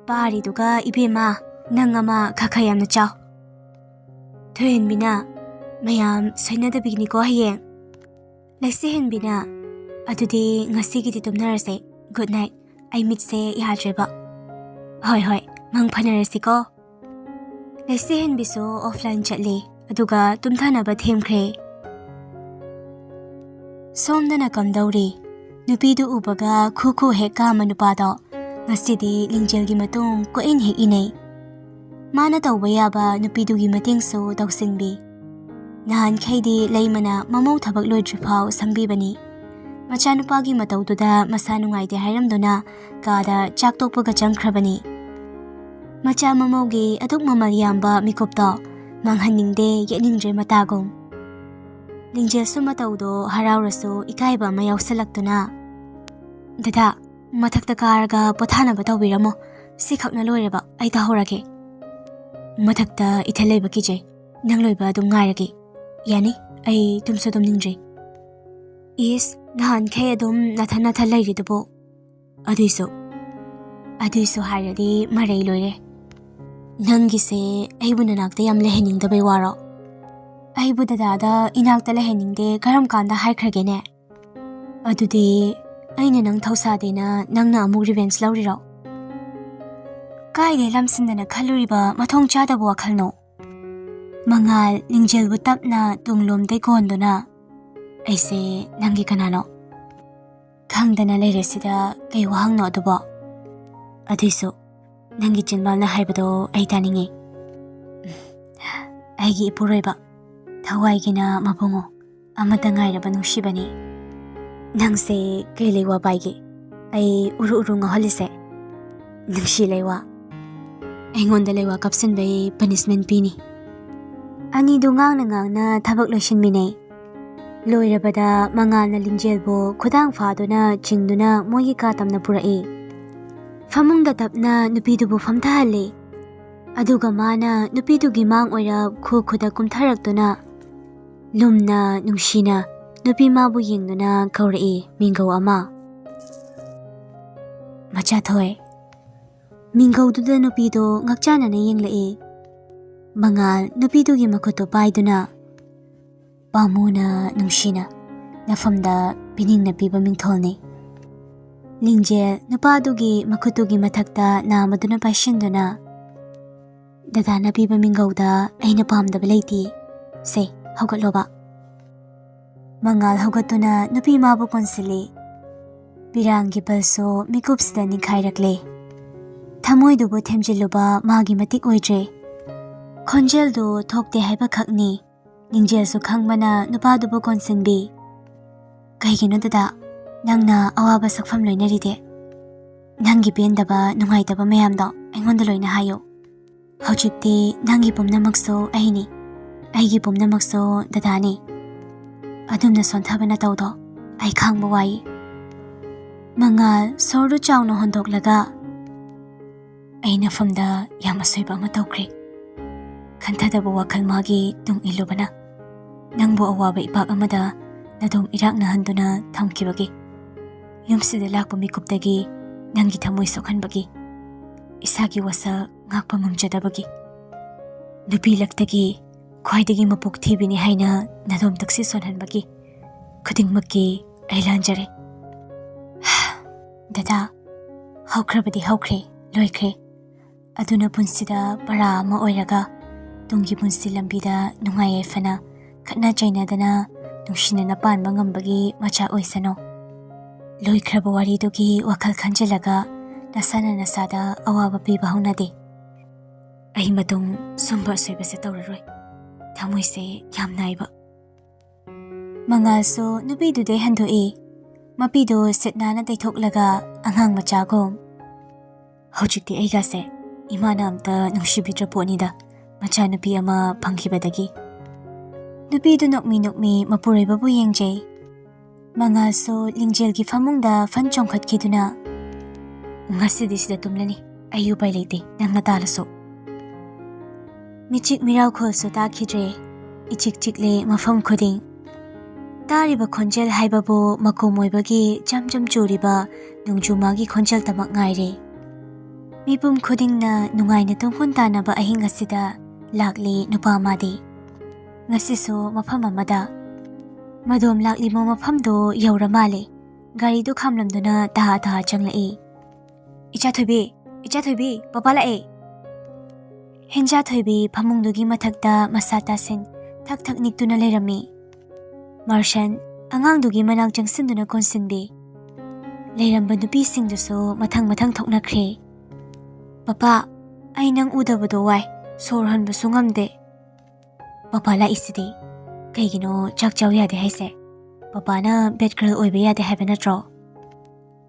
"ꯄꯥꯔꯤꯗꯨꯒ ꯏꯕꯦꯝꯃ, ꯅꯪ ꯑꯃ ꯈꯔ ꯈꯔ ꯌꯥꯝꯅ ꯆꯥꯎ꯫" ꯊꯣꯏꯍꯦꯟꯕꯤꯅ, "ꯃꯌꯥꯝ ꯁꯣꯏꯅꯗꯕꯤꯅꯤꯀꯣ ꯍꯌꯦꯡ꯫" ꯂꯩꯁꯤꯍꯦꯟꯕꯤꯅ, "ꯑꯗꯨꯗꯤ ꯉꯁꯤꯒꯤꯗꯤ ꯇꯨꯝꯅꯔꯁꯦ꯫ Good night꯫ ꯑꯩ ꯃꯤꯠꯁꯦ ꯌꯥꯗ꯭ꯔꯦꯕ꯫" "ꯍꯣꯏ, ꯍꯣꯏ, ꯃꯪ ꯐꯅꯔꯁꯤꯀꯣ꯫" ꯂꯩꯁꯤꯍꯦꯟꯕꯤꯁꯨ offline ꯆꯠꯂꯦ, ꯑꯗꯨꯒ ꯇꯨꯝꯊꯅꯕ ꯊꯦꯝꯈ꯭ꯔꯦ꯫ ꯁꯣꯝꯗꯅ ꯀꯝꯗꯧꯔꯤ? ꯅꯨꯄꯤꯗꯨ ꯎꯕꯒ ꯈꯨ ꯈꯨ ꯍꯦꯛ ꯀꯥꯝꯕ ꯅꯨꯄꯥꯗꯣ ꯉꯁꯤꯗꯤ ꯂꯤꯡꯖꯦꯜꯒꯤ ꯃꯇꯨꯡ ꯀꯣꯏꯏꯟ ꯍꯦꯛ ꯏꯟꯅꯩ꯫ ꯃꯥꯅ ꯇꯧꯕ ꯌꯥꯕ ꯅꯨꯄꯤꯗꯨꯒꯤ ꯃꯇꯦꯡꯁꯨ ꯇꯧꯁꯤꯟꯕꯤ꯫ ꯅꯍꯥꯟꯈꯩꯗꯤ ꯂꯩꯃꯅ ꯃꯃꯧ ꯊꯕꯛ ꯂꯣꯏꯗ꯭ꯔꯤꯐꯥꯎ ꯁꯪꯕꯤꯕꯅꯤ꯫ ꯃꯆꯥꯅꯨꯄꯥꯒꯤ ꯃꯇꯧꯗꯨꯗ ꯃꯁꯥ ꯅꯨꯡꯉꯥꯏꯇꯦ ꯍꯥꯏꯔꯝꯗꯨꯅ ꯀꯥꯗ ꯆꯥꯛ ꯇꯣꯛꯄꯒ ꯆꯪꯈ꯭ꯔꯕꯅꯤ꯫ ꯃꯆꯥ ꯃꯃꯧꯒꯤ ꯑꯗꯨꯛ ꯃꯃꯜ ꯌꯥꯝꯕ ꯃꯤꯀꯨꯞꯇꯣ ꯃꯥꯡꯍꯟꯅꯤꯡꯗꯦ, ꯌꯦꯠꯅꯤꯡꯗ꯭ꯔꯦ ꯃꯇꯥꯒꯨꯝ꯫ ꯂꯤꯡꯖꯦꯜꯁꯨ ꯃꯇꯧꯗꯣ ꯍꯔꯥꯎꯔꯁꯨ ꯏꯀꯥꯏꯕ ꯑꯃ ꯌꯥꯎꯁꯜꯂꯛꯇꯨꯅ, "ꯗꯗꯥ, ꯃꯊꯛꯇ ꯀꯥꯔꯒ ꯄꯣꯊꯥꯅꯕ ꯇꯧꯕꯤꯔꯝꯃꯣ꯫ ꯁꯤꯈꯛꯅ ꯂꯣꯏꯔꯕ, ꯑꯩ ꯇꯧꯍꯧꯔꯒꯦ꯫" "ꯃꯊꯛꯇ ꯏꯊꯜ ꯂꯩꯕ ꯀꯤꯖꯩ꯫ ꯅꯪ ꯂꯣꯏꯕ ꯑꯗꯨꯝ ꯉꯥꯏꯔꯒꯦ꯫ ꯌꯥꯅꯤ, ꯑꯩ ꯇꯨꯝꯁꯨ ꯇꯨꯝꯅꯤꯡꯗ꯭ꯔꯤ꯫" "ꯏꯁ, ꯅꯍꯥꯟꯈꯩ ꯑꯗꯨꯝ ꯅꯊꯟ ꯅꯊꯟ ꯂꯩꯔꯤꯗꯨꯕꯨ?" "ꯑꯗꯨꯏꯁꯨ, ꯑꯗꯨꯏꯁꯨ ꯍꯥꯏꯔꯗꯤ ꯃꯔꯩ ꯂꯣꯏꯔꯦ꯫ ꯅꯪꯒꯤꯁꯦ ꯑꯩꯕꯨ ꯅꯅꯥꯛꯇ ꯌꯥꯝ ꯂꯩꯍꯟꯅꯤꯡꯗꯕꯩ ꯋꯥꯔꯣ?" "ꯑꯩꯕꯨ ꯗꯗꯥꯗ ꯏꯅꯥꯛꯇ ꯂꯩꯍꯟꯅꯤꯡꯗꯦ ꯀꯔꯝ ꯀꯥꯟꯗ ꯍꯥꯏꯈ꯭ꯔꯒꯦꯅꯦ?" "ꯑꯗꯨꯗꯤ ꯑꯩꯅ ꯅꯪ ꯊꯧꯁꯥꯗꯦꯅ ꯅꯪꯅ ꯑꯃꯨꯛ revenge ꯂꯧꯔꯤꯔꯣ?" ꯀꯥꯏꯗꯩ ꯂꯝꯁꯤꯟꯗꯅ ꯈꯜꯂꯨꯔꯤꯕ ꯃꯊꯣꯡ ꯆꯥꯗꯕ ꯋꯥꯈꯜꯅꯣ? ꯃꯉꯥꯜ ꯂꯤꯡꯖꯦꯜꯕꯨ ꯇꯞꯅ ꯇꯨꯡꯂꯣꯝꯗꯩ ꯀꯣꯟꯗꯨꯅ, "ꯑꯩꯁꯦ ꯅꯪꯒꯤ ꯀꯅꯥꯅꯣ? ꯈꯪꯗꯅ ꯂꯩꯔꯦꯁꯤꯗ ꯀꯩ ꯋꯥꯍꯪꯅꯣ ꯑꯗꯨꯕꯣ? ꯑꯗꯨꯏꯁꯨ ꯅꯪꯒꯤ ꯆꯤꯟꯕꯥꯜꯅ ꯍꯥꯏꯕꯗꯣ ꯑꯩ ꯇꯥꯅꯤꯡꯉꯤ꯫ ꯑꯩꯒꯤ ꯏꯄꯨꯔꯣꯏꯕ, ꯊꯋꯥꯏꯒꯤꯅ ꯃꯕꯨꯡꯉꯣ, ꯑꯃꯠꯇ ꯉꯥꯏꯔꯕ ꯅꯨꯡꯁꯤꯕꯅꯤ꯫" "ꯅꯪꯁꯦ ꯀꯩ ꯂꯩꯋꯥ ꯄꯥꯏꯒꯦ? ꯑꯩ ꯎꯔꯨ ꯎꯔꯨ ꯉꯥꯎꯍꯜꯂꯤꯁꯦ ꯅꯨꯡꯁꯤ ꯂꯩꯋꯥ꯫ ꯑꯩꯉꯣꯟꯗ ꯂꯩꯋꯥ ꯀꯥꯞꯁꯤꯟꯕꯩ ꯄꯅꯤꯁꯃꯦꯟ ꯄꯤꯅꯤ꯫" ꯑꯅꯤꯗꯨ ꯉꯥꯡꯅ ꯉꯥꯡꯅ ꯊꯕꯛ ꯂꯣꯏꯁꯤꯟꯃꯤꯟꯅꯩ꯫ ꯂꯣꯏꯔꯕꯗ ꯃꯉꯥꯜꯅ ꯂꯤꯡꯖꯦꯜꯕꯨ ꯈꯨꯗꯥꯡ ꯐꯥꯗꯨꯅ ꯆꯤꯡꯗꯨꯅ ꯃꯣꯏꯒꯤ ꯀꯥ ꯇꯝꯅ ꯄꯨꯔꯛꯏ꯫ ꯐꯃꯨꯡꯗ ꯇꯞꯅ ꯅꯨꯄꯤꯗꯨꯕꯨ ꯐꯝꯊꯍꯜꯂꯤ꯫ ꯑꯗꯨꯒ ꯃꯥꯅ ꯅꯨꯄꯤꯗꯨꯒꯤ ꯃꯥꯡ ꯑꯣꯏꯔꯞ ꯈꯨ ꯈꯨꯗ ꯀꯨꯝꯊꯔꯛꯇꯨꯅ ꯂꯨꯝꯅ ꯅꯨꯡꯁꯤꯅ ꯅꯨꯄꯤ ꯃꯥꯕꯨ ꯌꯦꯡꯗꯨꯅ ꯀꯧꯔꯛꯏ ꯃꯤꯡꯒꯧ ꯑꯃ꯫ "ꯃꯆꯥꯊꯣꯏ꯫" ꯃꯤꯡꯒꯧꯗꯨꯗ ꯅꯨꯄꯤꯗꯣ ꯉꯛꯆꯥꯟꯅꯅ ꯌꯦꯡꯂꯛꯏ꯫ ꯃꯉꯥꯜ ꯅꯨꯄꯤꯗꯨꯒꯤ ꯃꯈꯨꯠꯇꯨ ꯄꯥꯏꯗꯨꯅ, "ꯄꯥꯝꯃꯨꯅ ꯅꯨꯡꯁꯤꯅ ꯅꯐꯝꯗ ꯄꯤꯅꯤꯡꯅ ꯄꯤꯕ ꯃꯤꯡꯊꯣꯜꯅꯤ꯫" ꯂꯤꯡꯖꯦꯜ ꯅꯨꯄꯥꯗꯨꯒꯤ ꯃꯈꯨꯠꯇꯨꯒꯤ ꯃꯊꯛꯇ ꯅꯥꯃꯗꯨꯅ ꯄꯥꯏꯁꯤꯟꯗꯨꯅ, "ꯗꯗꯥꯅ ꯄꯤꯕ ꯃꯤꯡꯒꯧꯗ ꯑꯩꯅ ꯄꯥꯝꯗꯕ ꯂꯩꯇꯦ꯫ ꯁꯦ, ꯍꯧꯒꯠꯂꯣꯕ꯫" ꯃꯉꯥꯜ ꯍꯧꯒꯠꯇꯨꯅ ꯅꯨꯄꯤ ꯃꯥꯕꯨ ꯀꯣꯟꯁꯤꯜꯂꯤ꯫ ꯄꯤꯔꯥꯡꯒꯤ ꯕꯜꯁꯨ ꯃꯤꯀꯨꯞꯁꯤꯗ ꯅꯤꯡꯈꯥꯏꯔꯛꯂꯦ꯫ ꯊꯃꯣꯏꯗꯨꯕꯨ ꯊꯦꯝꯖꯤꯜꯂꯨꯕ ꯃꯥꯒꯤ ꯃꯇꯤꯛ ꯑꯣꯏꯗ꯭ꯔꯦ꯫ ꯈꯣꯟꯖꯦꯜꯗꯨ ꯊꯣꯛꯇꯦ ꯍꯥꯏꯕ ꯈꯛꯅꯤ꯫ ꯂꯤꯡꯖꯦꯜꯁꯨ ꯈꯪꯕꯅ ꯅꯨꯄꯥꯗꯨꯕꯨ ꯀꯣꯟꯁꯤꯟꯕꯤ꯫ "ꯀꯩꯒꯤꯅꯣ ꯗꯗꯥ, ꯅꯪꯅ ꯑꯋꯥꯕ ꯁꯛꯐꯝ ꯂꯣꯏꯅꯔꯤꯗꯦ? ꯅꯪꯒꯤ ꯄꯦꯟꯗꯕ, ꯅꯨꯡꯉꯥꯏꯇꯕ ꯃꯌꯥꯝꯗꯣ ꯑꯩꯉꯣꯟꯗ ꯂꯣꯏꯅ ꯍꯥꯏꯌꯨ꯫ ꯍꯧꯖꯤꯛꯇꯤ ꯅꯪꯒꯤ ꯄꯨꯝꯅꯃꯛꯁꯨ ꯑꯩꯅꯤ, ꯑꯩꯒꯤ ꯄꯨꯝꯅꯃꯛꯁꯨ ꯗꯗꯥꯅꯤ꯫ ꯑꯗꯨꯝꯅ ꯁꯣꯟꯊꯕ ꯅꯇꯧꯗꯣ ꯑꯩ ꯈꯥꯡꯕ ꯋꯥꯏ꯫" ꯃꯉꯥꯜ ꯁꯣꯔꯗꯨ ꯆꯥꯎꯅ ꯍꯣꯟꯗꯣꯛꯂꯒ, "ꯑꯩ ꯅꯐꯝꯗ ꯌꯥꯝ ꯑꯁꯣꯏꯕ ꯑꯃ ꯇꯧꯈ꯭ꯔꯦ꯫ ꯈꯟꯊꯗꯕ ꯋꯥꯈꯜ ꯃꯥꯒꯤ ꯇꯨꯡ ꯏꯜꯂꯨꯕꯅ ꯅꯪꯕꯨ ꯑꯋꯥꯕ ꯏꯄꯥꯛ ꯑꯃꯗ ꯅꯗꯣꯝ ꯏꯔꯥꯛꯅꯍꯟꯗꯨꯅ ꯊꯝꯈꯤꯕꯒꯤ, ꯌꯨꯝꯁꯤꯗ ꯂꯥꯛꯄ ꯃꯤꯀꯨꯞꯇꯒꯤ ꯅꯪꯒꯤ ꯊꯃꯣꯏ ꯁꯣꯛꯍꯟꯕꯒꯤ, ꯏꯁꯥꯒꯤ ꯋꯥꯁꯛ ꯉꯥꯛꯄ ꯉꯝꯖꯗꯕꯒꯤ, ꯅꯨꯄꯤ ꯂꯛꯇꯒꯤ ꯈ꯭ꯋꯥꯏꯗꯒꯤ ꯃꯄꯣꯛ ꯊꯤꯕꯤꯅꯤ ꯍꯥꯏꯅ ꯅꯗꯣꯝ ꯇꯛꯁꯤ ꯁꯣꯟꯍꯟꯕꯒꯤ ꯈꯨꯗꯤꯡꯃꯛꯀꯤ ꯑꯩ ꯂꯥꯟꯖꯔꯦ꯫ ꯗꯗꯥ, ꯍꯧꯈ꯭ꯔꯕꯗꯤ ꯍꯧꯈ꯭ꯔꯦ, ꯂꯣꯏꯈ꯭ꯔꯦ꯫ ꯑꯗꯨꯅ ꯄꯨꯟꯁꯤꯗ ꯄꯔꯥ ꯑꯃ ꯑꯣꯏꯔꯒ ꯇꯨꯡꯒꯤ ꯄꯨꯟꯁꯤ ꯂꯝꯕꯤꯗ ꯅꯨꯡꯉꯥꯏ ꯌꯥꯏꯐꯅ, ꯈꯠꯅ ꯆꯩꯅꯗꯅ, ꯅꯨꯡꯁꯤꯅꯅ ꯄꯥꯟꯕ ꯉꯝꯕꯒꯤ ꯃꯆꯥꯛ ꯑꯣꯏꯁꯅꯨ꯫ ꯂꯣꯏꯈ꯭ꯔꯕ ꯋꯥꯔꯤꯗꯨꯒꯤ ꯋꯥꯈꯜ ꯈꯟꯖꯤꯜꯂꯒ ꯅꯁꯥꯅ ꯅꯁꯥꯗ ꯑꯋꯥꯕ ꯄꯤꯕ ꯍꯧꯅꯗꯦ꯫ ꯑꯩ ꯃꯇꯨꯡ ꯁꯨꯝꯕ ꯑꯁꯣꯏꯕꯁꯦ ꯇꯧꯔꯔꯣꯏ꯫ ꯊꯃꯣꯏꯁꯦ ꯌꯥꯝ ꯅꯥꯏꯕ꯫" ꯃꯉꯥꯜꯁꯨ ꯅꯨꯄꯤꯗꯨꯗꯩ ꯍꯟꯗꯣꯛꯏ꯫ ꯃꯄꯤꯗꯨ ꯁꯤꯠ ꯅꯥꯟꯅ ꯇꯩꯊꯣꯛꯂꯒ ꯑꯉꯥꯡ ꯃꯆꯥꯒꯨꯝ, "ꯍꯧꯖꯤꯛꯇꯤ ꯑꯩꯒꯁꯦ ꯏꯃꯥꯅ ꯑꯝꯇ ꯅꯨꯡꯁꯤꯕꯤꯗ꯭ꯔ ꯄꯣꯠꯅꯤꯗ, ꯃꯆꯥꯅꯨꯄꯤ ꯑꯃ ꯐꯪꯈꯤꯕꯗꯒꯤ꯫" ꯅꯨꯄꯤꯗꯨ ꯅꯣꯛꯃꯤ ꯅꯣꯛꯃꯤ ꯃꯄꯨꯔꯣꯏꯕꯕꯨ ꯌꯦꯡꯖꯩ꯫ ꯃꯉꯥꯜꯁꯨ ꯂꯤꯡꯖꯦꯜꯒꯤ ꯐꯃꯨꯡꯗ ꯐꯟ ꯆꯣꯡꯈꯠꯈꯤꯗꯨꯅ, "ꯉꯁꯤꯗꯤ ꯁꯤꯗ ꯇꯨꯝꯂꯅꯤ, ꯑꯩ ꯎꯄꯥꯏ ꯂꯩꯇꯦ, ꯅꯪꯅ ꯇꯥꯜꯂꯁꯨ꯫" ꯃꯤꯆꯤꯛ ꯃꯤꯔꯥꯎꯈꯣꯜꯁꯨ ꯇꯥꯈꯤꯗ꯭ꯔꯦ꯫ ꯏꯆꯤꯛ ꯆꯤꯛꯂꯦ ꯃꯐꯝ ꯈꯨꯗꯤꯡ꯫ ꯇꯥꯔꯤꯕ ꯈꯣꯟꯖꯦꯜ ꯍꯥꯏꯕꯕꯨ ꯃꯀꯨꯝ ꯑꯣꯏꯕꯒꯤ ꯆꯝ ꯆꯝ ꯆꯨꯔꯤꯕ ꯅꯣꯡꯖꯨꯃꯥꯒꯤ ꯈꯣꯟꯖꯦꯜꯇꯃꯛ ꯉꯥꯏꯔꯦ꯫ ꯃꯤꯄꯨꯝ ꯈꯨꯗꯤꯡꯅ ꯅꯨꯡꯉꯥꯏꯅ ꯇꯨꯝꯈꯨꯟ ꯇꯥꯅꯕ ꯑꯍꯤꯡ ꯑꯁꯤꯗ ꯂꯥꯛꯂꯤ ꯅꯨꯄꯥ ꯑꯃꯗꯤ꯫ ꯉꯁꯤꯁꯨ ꯃꯐꯝ ꯑꯃꯗ꯫ ꯃꯗꯣꯝ ꯂꯥꯛꯂꯤꯕ ꯃꯐꯝꯗꯨ ꯌꯧꯔ ꯃꯥꯜꯂꯦ꯫ ꯒꯥꯔꯤꯗꯨ ꯈꯥꯝꯂꯝꯗꯨꯅ ꯇꯍꯥ ꯇꯍꯥ ꯆꯪꯂꯛꯏ꯫ "ꯏꯆꯥ ꯊꯣꯏꯕꯤ, ꯏꯆꯥ ꯊꯣꯏꯕꯤ, ꯄꯄꯥ ꯂꯥꯛꯑꯦ!" ꯍꯦꯟꯖꯥ ꯊꯣꯏꯕꯤ ꯐꯃꯨꯡꯗꯨꯒꯤ ꯃꯊꯛꯇ ꯃꯁꯥ ꯇꯥꯁꯤꯟ ꯊꯛ ꯊꯛ ꯅꯤꯛꯇꯨꯅ ꯂꯩꯔꯝꯃꯤ꯫ ꯃꯥꯔꯁꯟ ꯑꯉꯥꯡꯗꯨꯒꯤ ꯃꯅꯥꯛ ꯆꯪꯁꯤꯟꯗꯨꯅ ꯀꯣꯟꯁꯤꯟꯕꯤ꯫ ꯂꯩꯔꯝꯕ ꯅꯨꯄꯤꯁꯤꯡꯗꯨꯁꯨ ꯃꯊꯪ ꯃꯊꯪ ꯊꯣꯛꯅꯈ꯭ꯔꯦ꯫ "ꯄꯄꯥ, ꯑꯩ ꯅꯪ ꯎꯗꯕꯗꯣ ꯋꯥꯏ, ꯁꯣꯔ ꯍꯣꯟꯕꯁꯨ ꯉꯝꯗꯦ꯫" "ꯄꯄꯥ ꯂꯥꯛꯏꯁꯤꯗꯤ꯫ ꯀꯩꯒꯤꯅꯣ ꯆꯥꯛ ꯆꯥꯎ ꯌꯥꯗꯦ ꯍꯥꯏꯁꯦ? ꯄꯄꯥꯅ bad girl ꯑꯣꯏꯕ ꯌꯥꯗꯦ ꯍꯥꯏꯕ ꯅꯠꯇ꯭ꯔꯣ?"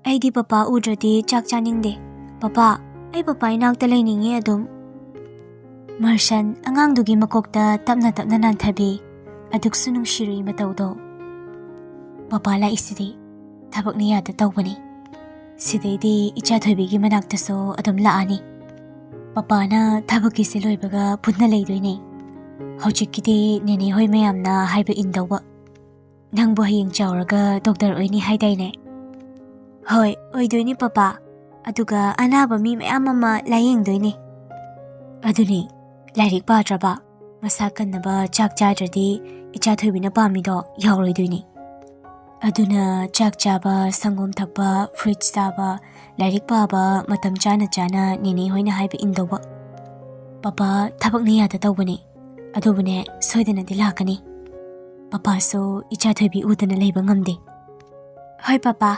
"ꯑꯩꯗꯤ ꯄꯄꯥ ꯎꯗ꯭ꯔꯗꯤ ꯆꯥꯛ ꯆꯥꯅꯤꯡꯗꯦ꯫ ꯄꯄꯥ, ꯑꯩ ꯄꯄꯥ ꯏꯅꯥꯛꯇ ꯂꯩꯅꯤꯡꯉꯤ ꯑꯗꯨꯝ꯫" ꯃꯥꯔꯁꯟ ꯑꯉꯥꯡꯗꯨꯒꯤ ꯃꯀꯣꯛꯇ ꯇꯞꯅ ꯇꯞꯅ ꯅꯥꯟꯊꯕꯤ꯫ ꯑꯗꯨꯛꯁꯨ ꯅꯨꯡꯁꯤꯔꯨꯏ ꯃꯇꯧꯗꯣ꯫ "ꯄꯄꯥ ꯂꯥꯛꯏꯁꯤꯗꯤ꯫ ꯊꯕꯛꯅ ꯌꯥꯗ ꯇꯧꯕꯅꯤ꯫ ꯁꯤꯗꯩꯗꯤ ꯏꯆꯥ ꯊꯣꯏꯕꯤꯒꯤ ꯃꯅꯥꯛꯇꯁꯨ ꯑꯗꯨꯝ ꯂꯥꯛꯑꯅꯤ꯫ ꯄꯄꯥꯅ ꯊꯕꯛꯀꯤꯁꯦ ꯂꯣꯏꯕꯒ ꯄꯨꯟꯅ ꯂꯩꯗꯣꯏꯅꯦ꯫ ꯍꯧꯖꯤꯛꯀꯤꯗꯤ ꯅꯦꯅꯦ ꯍꯣꯏ ꯃꯌꯥꯝꯅ ꯍꯥꯏꯕ ꯏꯟꯗꯧꯕ꯫ ꯅꯪꯕꯨ ꯍꯌꯦꯡ ꯆꯥꯎꯔꯒ ꯗꯣꯛꯇꯔ ꯑꯣꯏꯅꯤ ꯍꯥꯏꯗꯥꯏꯅꯦ?" "ꯍꯣꯏ, ꯑꯣꯏꯗꯣꯏꯅꯤ ꯄꯄꯥ꯫ ꯑꯗꯨꯒ ꯑꯅꯥꯕ ꯃꯤ ꯃꯌꯥꯝ ꯑꯃ ꯂꯥꯌꯦꯡꯗꯣꯏꯅꯤ꯫" "ꯑꯗꯨꯅꯤ, ꯂꯥꯏꯔꯤꯛ ꯄꯥꯗ꯭ꯔꯕ? ꯃꯁꯥ ꯀꯟꯅꯕ ꯆꯥꯛ ꯆꯥꯗ꯭ꯔꯗꯤ ꯏꯆꯥ ꯊꯣꯏꯕꯤꯅ ꯄꯥꯝꯃꯤꯗꯣ ꯌꯥꯎꯔꯣꯏꯗꯣꯏꯅꯤ꯫ ꯑꯗꯨꯅ ꯆꯥꯛ ꯆꯥꯕ, ꯁꯪꯒꯣꯝ ꯊꯛꯄ, fruits ꯆꯥꯕ, ꯂꯥꯏꯔꯤꯛ ꯄꯥꯕ, ꯃꯇꯝ ꯆꯥꯅ ꯆꯥꯅ ꯅꯦꯅꯦ ꯍꯣꯏꯅ ꯍꯥꯏꯕ ꯏꯟꯗꯧꯕ꯫ ꯄꯄꯥ ꯊꯕꯛꯅ ꯌꯥꯗ ꯇꯧꯕꯅꯦ꯫ ꯑꯗꯨꯕꯨꯅꯦ, ꯁꯣꯏꯗꯅꯗꯤ ꯂꯥꯛꯀꯅꯤ꯫ ꯄꯄꯥꯁꯨ ꯏꯆꯥ ꯊꯣꯏꯕꯤ ꯎꯗꯅ ꯂꯩꯕ ꯉꯝꯗꯦ꯫" "ꯍꯣꯏ ꯄꯄꯥ,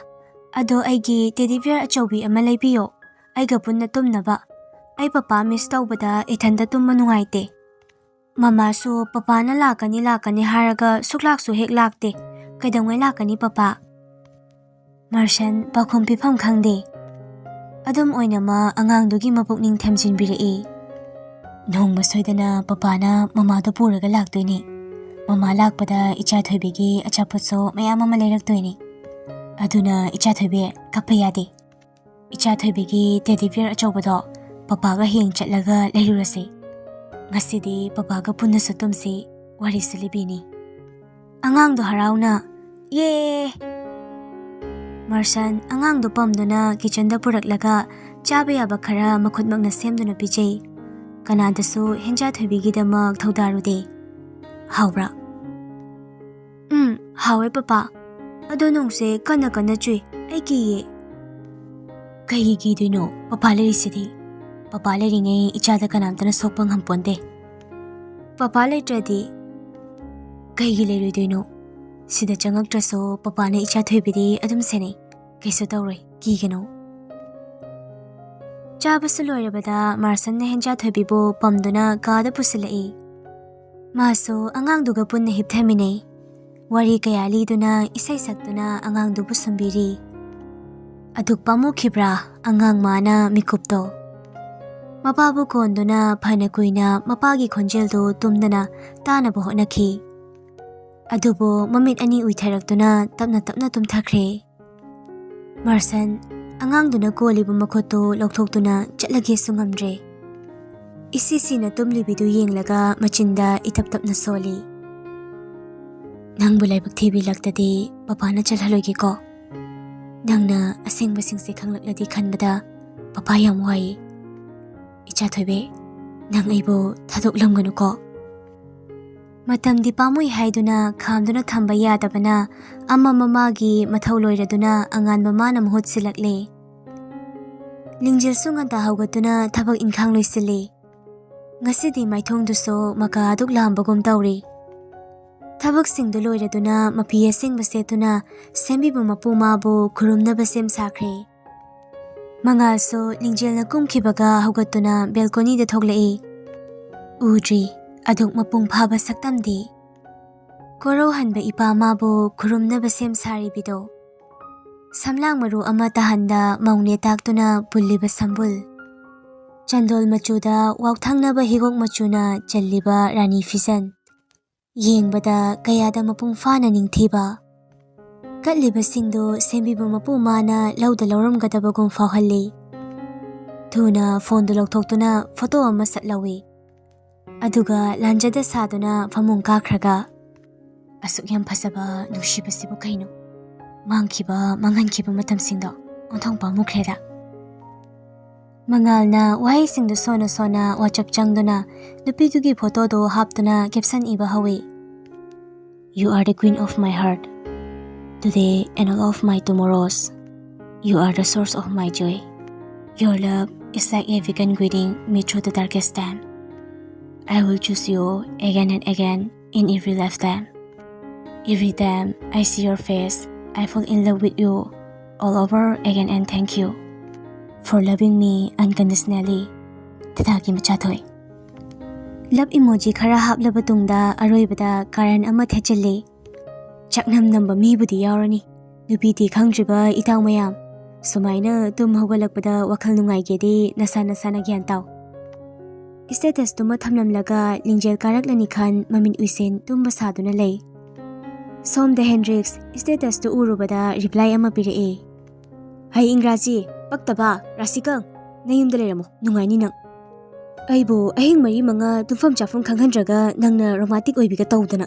ꯑꯗꯣ ꯑꯩꯒꯤ teddy bear ꯑꯆꯧꯕꯤ ꯑꯃ ꯂꯩꯕꯤꯌꯣ, ꯑꯩꯒ ꯄꯨꯟꯅ ꯇꯨꯝꯅꯕ꯫ ꯑꯩ ꯄꯄꯥ miss ꯇꯧꯕꯗ ꯏꯊꯟꯇ ꯇꯨꯝꯕ ꯅꯨꯡꯉꯥꯏꯇꯦ꯫ ꯃꯃꯥꯁꯨ ꯄꯄꯥꯅ ꯂꯥꯛꯀꯅꯤ ꯂꯥꯛꯀꯅꯤ ꯍꯥꯏꯔꯒ ꯁꯨꯛꯂꯥꯛꯁꯨ ꯍꯦꯛ ꯂꯥꯛꯇꯦ꯫ ꯀꯩꯗꯧꯉꯩ ꯂꯥꯛꯀꯅꯤ ꯄꯄꯥ?" ꯃꯥꯔꯁꯟ ꯄꯥꯎꯈꯨꯝ ꯄꯤꯐꯝ ꯈꯪꯗꯦ꯫ ꯑꯗꯨꯝ ꯑꯣꯏꯅꯃꯛ ꯑꯉꯥꯡꯗꯨꯒꯤ ꯃꯄꯨꯛꯅꯤꯡ ꯊꯦꯝꯖꯤꯟꯕꯤꯔꯛꯏ꯫ "ꯅꯣꯡꯃ ꯁꯣꯏꯗꯅ ꯄꯄꯥꯅ ꯃꯃꯥꯗꯣ ꯄꯨꯔꯒ ꯂꯥꯛꯇꯣꯏꯅꯤ꯫ ꯃꯃꯥ ꯂꯥꯛꯄꯗ ꯏꯆꯥ ꯊꯣꯏꯕꯤꯒꯤ ꯑꯆꯥꯄꯣꯠꯁꯨ ꯃꯌꯥꯝ ꯑꯃ ꯂꯩꯔꯛꯇꯣꯏꯅꯤ꯫ ꯑꯗꯨꯅ ꯏꯆꯥ ꯊꯣꯏꯕꯤ, ꯀꯞꯄ ꯌꯥꯗꯦ꯫ ꯏꯆꯥ ꯊꯣꯏꯕꯤꯒꯤ ꯇꯦꯗꯤ ꯕꯤꯌꯔ ꯑꯆꯧꯕꯗꯣ ꯄꯄꯥꯒ ꯍꯌꯦꯡ ꯆꯠꯂꯒ ꯂꯩꯔꯨꯔꯁꯤ꯫ ꯉꯁꯤꯗꯤ ꯄꯄꯥꯒ ꯄꯨꯟꯅꯁꯨ ꯇꯨꯝꯁꯤ, ꯋꯥꯔꯤꯁꯨ ꯂꯤꯕꯤꯅꯤ꯫" ꯑꯉꯥꯡꯗꯣ ꯍꯔꯥꯎꯅ, "ꯌꯦ!" ꯃꯥꯔꯁꯟ ꯑꯉꯥꯡꯗꯣ ꯄꯝꯗꯨꯅ ꯀꯤꯆꯟꯗ ꯄꯨꯔꯛꯂꯒ ꯆꯥꯕ ꯌꯥꯕ ꯈꯔ ꯃꯈꯨꯠꯃꯛꯅ ꯁꯦꯝꯗꯨꯅ ꯄꯤꯖꯩ꯫ ꯀꯅꯥꯗꯁꯨ ꯍꯦꯟꯖꯥ ꯊꯣꯏꯕꯤꯒꯤꯗꯃꯛ ꯊꯧꯗꯥꯔꯨꯗꯦ꯫ "ꯍꯥꯎꯕ꯭ꯔꯥ?" "ꯎꯝ, ꯍꯥꯎꯋꯦ ꯄꯄꯥ꯫ ꯑꯗꯣ ꯅꯣꯡꯁꯦ ꯀꯟꯅ ꯀꯟꯅ ꯆꯨꯏ꯫ ꯑꯩ ꯀꯤꯌꯦ꯫" "ꯀꯩꯒꯤ ꯀꯤꯗꯣꯏꯅꯣ? ꯄꯄꯥ ꯂꯩꯔꯤꯁꯤꯗꯤ꯫ ꯄꯄꯥ ꯂꯩꯔꯤꯉꯩ ꯏꯆꯥꯗ ꯀꯅꯥꯝꯇꯅ ꯁꯣꯛꯄ ꯉꯝꯄꯣꯟꯇꯦ꯫" "ꯄꯄꯥ ꯂꯩꯇ꯭ꯔꯗꯤ?" "ꯀꯩꯒꯤ ꯂꯩꯔꯣꯏꯗꯣꯏꯅꯣ? ꯁꯤꯗ ꯆꯪꯉꯛꯇ꯭ꯔꯁꯨ ꯄꯄꯥꯅ ꯏꯆꯥ ꯊꯣꯏꯕꯤꯗꯤ ꯑꯗꯨꯝ ꯁꯦꯟꯅꯩ꯫ ꯀꯩꯁꯨ ꯇꯧꯔꯣꯏ, ꯀꯤꯒꯅꯨ꯫" ꯆꯥꯕꯁꯨ ꯂꯣꯏꯔꯕꯗ ꯃꯥꯔꯁꯟꯅ ꯍꯦꯟꯖꯥ ꯊꯣꯏꯕꯤꯕꯨ ꯄꯝꯗꯨꯅ ꯀꯥꯗ ꯄꯨꯁꯤꯜꯂꯛꯏ꯫ ꯃꯥꯁꯨ ꯑꯉꯥꯡꯗꯨꯒ ꯄꯨꯟꯅ ꯍꯤꯞꯊꯃꯤꯟꯅꯩ꯫ ꯋꯥꯔꯤ ꯀꯌꯥ ꯂꯤꯗꯨꯅ, ꯏꯁꯩ ꯁꯛꯇꯨꯅ ꯑꯉꯥꯡꯗꯨꯕꯨ ꯁꯨꯝꯕꯤꯔꯤ꯫ ꯑꯗꯨꯛ ꯄꯥꯝꯃꯨꯈꯤꯕ꯭ꯔꯥ ꯑꯉꯥꯡ ꯃꯥꯅ ꯃꯤꯀꯨꯞꯇꯣ? ꯃꯄꯥꯕꯨ ꯀꯣꯟꯗꯨꯅ ꯐꯅ ꯀꯨꯏꯅ ꯃꯄꯥꯒꯤ ꯈꯣꯟꯖꯦꯜꯗꯨ ꯇꯨꯝꯗꯅ ꯇꯥꯅꯕ ꯍꯣꯠꯅꯈꯤ꯫ ꯑꯗꯨꯕꯨ ꯃꯃꯤꯠ ꯑꯅꯤ ꯎꯏꯊꯔꯛꯇꯨꯅ ꯇꯞꯅ ꯇꯞꯅ ꯇꯨꯝꯊꯈ꯭ꯔꯦ꯫ ꯃꯥꯔꯁꯟ ꯑꯉꯥꯡꯗꯨꯅ ꯀꯣꯜꯂꯤꯕ ꯃꯈꯨꯠꯇꯨ ꯂꯧꯊꯣꯛꯇꯨꯅ ꯆꯠꯂꯒꯦꯁꯨ ꯉꯝꯗ꯭ꯔꯦ꯫ ꯏꯁꯤ ꯁꯤꯅ ꯇꯨꯝꯂꯤꯕꯤꯗꯨ ꯌꯦꯡꯂꯒ ꯃꯆꯤꯟꯗ ꯏꯇꯞ ꯇꯞꯅ ꯁꯣꯜꯂꯤ꯫ "ꯅꯪꯕꯨ ꯂꯥꯏꯕꯛ ꯊꯤꯕꯤꯂꯛꯇꯗꯤ ꯄꯄꯥꯅ ꯆꯠꯍꯜꯂꯣꯏꯒꯦꯀꯣ꯫ ꯅꯪꯅ ꯑꯁꯦꯡꯕꯁꯤꯡꯁꯦ ꯈꯪꯂꯛꯂꯗꯤ ꯈꯟꯕꯗ ꯄꯄꯥ ꯌꯥꯝ ꯋꯥꯏ꯫ ꯏꯆꯥ ꯊꯣꯏꯕꯤ, ꯅꯪ ꯑꯩꯕꯨ ꯊꯥꯗꯣꯛꯂꯝꯒꯅꯨꯀꯣ꯫" ꯃꯇꯝꯗꯤ ꯄꯥꯝꯃꯨꯏ ꯍꯥꯏꯗꯨꯅ ꯈꯥꯝꯗꯨꯅ ꯊꯝꯕ ꯌꯥꯗꯕꯅ ꯑꯃ ꯃꯃꯥꯒꯤ ꯃꯊꯧ ꯂꯣꯏꯔꯗꯨꯅ ꯑꯉꯥꯟꯕ ꯃꯥꯅ ꯃꯍꯨꯠ ꯁꯤꯜꯂꯛꯂꯦ꯫ ꯂꯤꯡꯖꯦꯜꯁꯨ ꯉꯟꯇꯥ ꯍꯧꯒꯠꯇꯨꯅ ꯊꯕꯛ ꯏꯟꯈꯥꯡ ꯂꯣꯏꯁꯤꯜꯂꯤ꯫ ꯉꯁꯤꯗꯤ ꯃꯥꯏꯊꯣꯡꯗꯨꯁꯨ ꯃꯀꯥ ꯑꯗꯨꯛ ꯂꯥꯝꯕꯒꯨꯝ ꯇꯧꯔꯤ꯫ ꯊꯕꯛꯁꯤꯡꯗꯨ ꯂꯣꯏꯔꯗꯨꯅ ꯃꯐꯤ ꯑꯁꯦꯡꯕ ꯁꯦꯠꯇꯨꯅ ꯁꯦꯝꯕꯤꯕ ꯃꯄꯨ ꯃꯥꯕꯨ ꯈꯨꯔꯨꯝꯅꯕ ꯁꯦꯝ ꯁꯥꯈ꯭ꯔꯦ꯫ ꯃꯉꯥꯜꯁꯨ ꯂꯤꯡꯖꯦꯜꯅ ꯀꯨꯝꯈꯤꯕꯒ ꯍꯧꯒꯠꯇꯨꯅ ꯕꯦꯜꯀꯣꯅꯤꯗ ꯊꯣꯛꯂꯛꯏ꯫ ꯎꯗ꯭ꯔꯤ ꯑꯗꯨꯛ ꯃꯄꯨꯡ ꯐꯥꯕ ꯁꯛꯇꯝꯗꯤ꯫ ꯀꯣꯔꯧꯍꯟꯕ ꯏꯄꯥ ꯃꯥꯕꯨ ꯈꯨꯔꯨꯝꯅꯕ ꯁꯦꯝ ꯁꯥꯔꯤꯕꯤꯗꯣ꯫ ꯁꯝꯂꯥꯡ ꯃꯔꯨ ꯑꯃ ꯇꯥꯍꯟꯗ ꯃꯧꯅꯦ ꯇꯥꯛꯇꯨꯅ ꯄꯨꯜꯂꯤꯕ ꯁꯝꯕꯨꯜ꯫ ꯆꯟꯗꯣꯜ ꯃꯆꯨꯗ ꯋꯥꯎꯊꯪꯅꯕ ꯍꯤꯒꯣꯛ ꯃꯆꯨꯅ ꯆꯜꯂꯤꯕ ꯔꯥꯅꯤ ꯐꯤꯖꯟ꯫ ꯌꯦꯡꯕꯗ ꯀꯌꯥꯗ ꯃꯄꯨꯡ ꯐꯥꯅ ꯅꯤꯡꯊꯤꯕ꯫ ꯀꯠꯂꯤꯕꯁꯤꯡꯗꯨ ꯁꯦꯝꯕꯤꯕ ꯃꯄꯨ ꯃꯥꯅ ꯂꯧꯗ ꯂꯧꯔꯝꯒꯗꯕꯒꯨꯝ ꯐꯥꯎꯍꯜꯂꯤ꯫ ꯊꯨꯅ ꯐꯣꯟꯗꯨ ꯂꯧꯊꯣꯛꯇꯨꯅ ꯐꯣꯇꯣ ꯑꯃ ꯁꯠ ꯂꯧꯏ꯫ ꯑꯗꯨꯒ ꯂꯥꯟꯖꯗ ꯁꯥꯗꯨꯅ ꯐꯃꯨꯡ ꯀꯥꯈ꯭ꯔꯒ, "ꯑꯁꯨꯛ ꯌꯥꯝ ꯐꯖꯕ ꯅꯨꯡꯁꯤꯕꯁꯤꯕꯨ ꯀꯩꯅꯣ? ꯃꯥꯡꯈꯤꯕ, ꯃꯥꯡꯍꯟꯈꯤꯕ ꯃꯇꯝꯁꯤꯡꯗꯣ ꯑꯣꯟꯊꯣꯛ ꯄꯥꯝꯃꯨꯈ꯭ꯔꯦꯗ"꯫ ꯃꯉꯥꯜꯅ ꯋꯥꯍꯩꯁꯤꯡꯗꯨ ꯁꯣꯟꯅ ꯁꯣꯟꯅ WhatsApp ꯆꯪꯗꯨꯅ ꯅꯨꯄꯤꯗꯨꯒꯤ ꯐꯣꯇꯣꯗꯨ ꯍꯥꯞꯇꯨꯅ caption ꯏꯕ ꯍꯧꯏ꯫ "You are the queen of my heart. Today and all of my tomorrows. You are the source of my joy. Your love is like a beacon guiding me through the darkest time. I will choose you again and again in every lifetime. Every time I see your face, I fall in love with you all over again and thank you for loving me unconditionally." ꯊꯥꯊꯥꯒꯤ ꯃꯆꯥꯊꯣꯏ꯫ Love emoji ꯈꯔ ꯍꯥꯞꯂꯕ ꯇꯨꯡꯗ ꯑꯔꯣꯏꯕꯗ ꯀꯥꯔꯟ ꯑꯃ ꯊꯦꯠꯆꯤꯜꯂꯤ꯫ ꯆꯥꯛꯅꯝ ꯅꯝꯕ ꯃꯤꯕꯨꯗꯤ ꯌꯥꯎꯔꯅꯤ꯫ ꯅꯨꯄꯤꯗꯤ ꯈꯪꯗ꯭ꯔꯤꯕ ꯏꯇꯥꯎ ꯃꯌꯥꯝ, ꯁꯨꯃꯥꯏꯅ ꯇꯨꯝ ꯍꯧꯒꯠꯂꯛꯄꯗ ꯋꯥꯈꯜ ꯅꯨꯡꯉꯥꯏꯒꯦꯗꯤ ꯅꯁꯥ ꯅꯁꯥꯅ ꯒ꯭ꯌꯥꯟ ꯇꯥꯎ꯫ Status ꯇꯨꯃ ꯊꯝꯂꯝꯂꯒ ꯂꯤꯡꯖꯦꯜ ꯀꯥꯔꯛꯂꯅꯤ ꯈꯟ ꯃꯃꯤꯠ ꯎꯏꯁꯤꯟ ꯇꯨꯝꯕ ꯁꯥꯗꯨꯅ ꯂꯩ꯫ ꯁꯣꯝꯗ ꯍꯦꯟꯗ꯭ꯔꯤꯛꯁ status ꯇꯨ ꯎꯔꯨꯕꯗ reply ꯑꯃ ꯄꯤꯔꯛꯏ꯫ "ꯍꯩ ꯏꯪꯒ꯭ꯔꯥꯖꯤ, ꯄꯛꯇꯕ, ꯔꯥꯁꯤꯀꯜ, ꯅꯌꯨꯝꯗ ꯂꯩꯔꯝꯃꯣ, ꯅꯨꯡꯉꯥꯏꯅꯤ ꯅꯪ꯫ ꯑꯩꯕꯨ ꯑꯍꯤꯡ ꯃꯔꯤ ꯃꯉꯥ ꯇꯨꯝꯐꯝ ꯆꯥꯐꯝ ꯈꯪꯍꯟꯗ꯭ꯔꯒ ꯅꯪꯅ romantic ꯑꯣꯏꯕꯤꯒ ꯇꯧꯗꯅ꯫